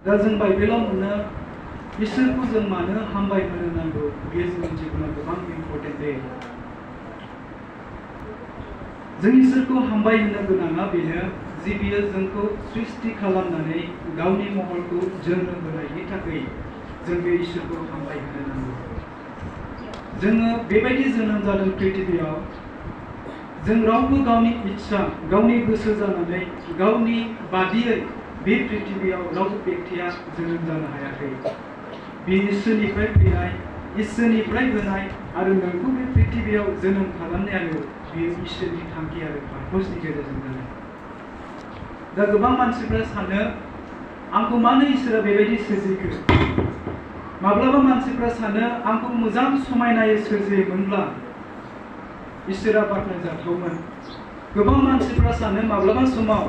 दा जों बाइबेलाव मोनो इसोरखौ जों मानो हामबाय होनो नांगौ बेयो जोंनि जिबनाव गोबां इम्पर्टेन्ट दे। जों इसोरखौ हामबाय होनो गोनाङा बेनो जि बियो जोंखौ सृष्टि खालामनानै गावनि महरखौ जोंनो होनायनि थाखाय जों बे इसोरखौ हामबाय होनो नांगौ। जोङो बेबायदि जोनोम जादों पृथिबियाव जों रावबो गावनि इच्छा गावनि गोसो जानानै गावनि बादियै बे पृथिबियाव रावबो बेक्तिया जोनोम जानो हायाखै। बे इसोरनिफ्राय फैनाय इसोरनिफ्राय होनाय आरो नोंखौ बे पृथिबियाव जोनोम खालामनायानो बेयो इसोरनि थांखि आरो पारपसनि गेजेरजों जानाय। दा गोबां मानसिफ्रा सानो आंखौ मानो इसोरा बेबायदि सोरजिखो। माब्लाबा मानसिफ्रा सानो आंखौ मोजां समायनायै सोरजियोमोनब्ला इसोरा बाख्नायजाथावमोन। गोबां मानसिफ्रा सानो माब्लाबा समाव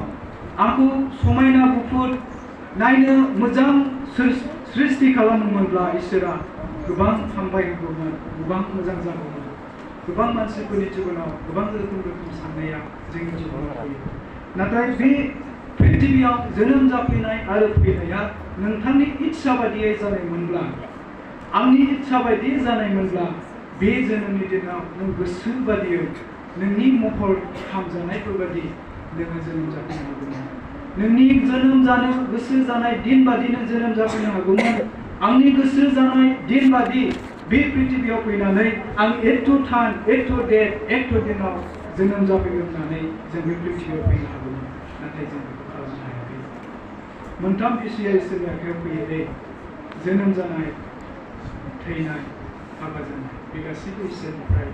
आंखौ समायना गुफुर नायनो मोजां सृष्टि खालामोमोनब्ला इसोरा गोबां हामबाय होगौमोन, गोबां मोजां जागौमोन। गोबां मानसिफोरनि जिबनाव गोबां रोखोम साननाया जोंनि जिबनाव फैयो। नाथाय बे पृथिबियाव जोनोम जाफैनाय आरो फैनाया नोंथांनि इच्छा बादियै जानायमोनब्ला आंनि इच्छा बायदि जानायमोनब्ला बे जोनोमनि दिनाव नों गोसो बादियै नोंनि महर खामजानायफोर बादि नोङो जोनोम जाफैनो हागौमोन। नोंनि जोनोम जानो गोसो जानाय दिन बादिनो जोनोम जाफैनो हागौमोन। आंनि गोसो जानाय दिन बादि बे पृथिबियाव फैनानै आं एथ' दिनाव जोनोम जाफैगोन होननानै जों बे पृथिबियाव फैनो हागौमोन। नाथाय जों बेखौ खालामनो हायाखै। मोनथाम बिसुया इसोरनि आखायाव फैयो दे। जोनोम जानाय, थैनाय, हाबा जानाय बे गासैबो इसोरनिफ्राय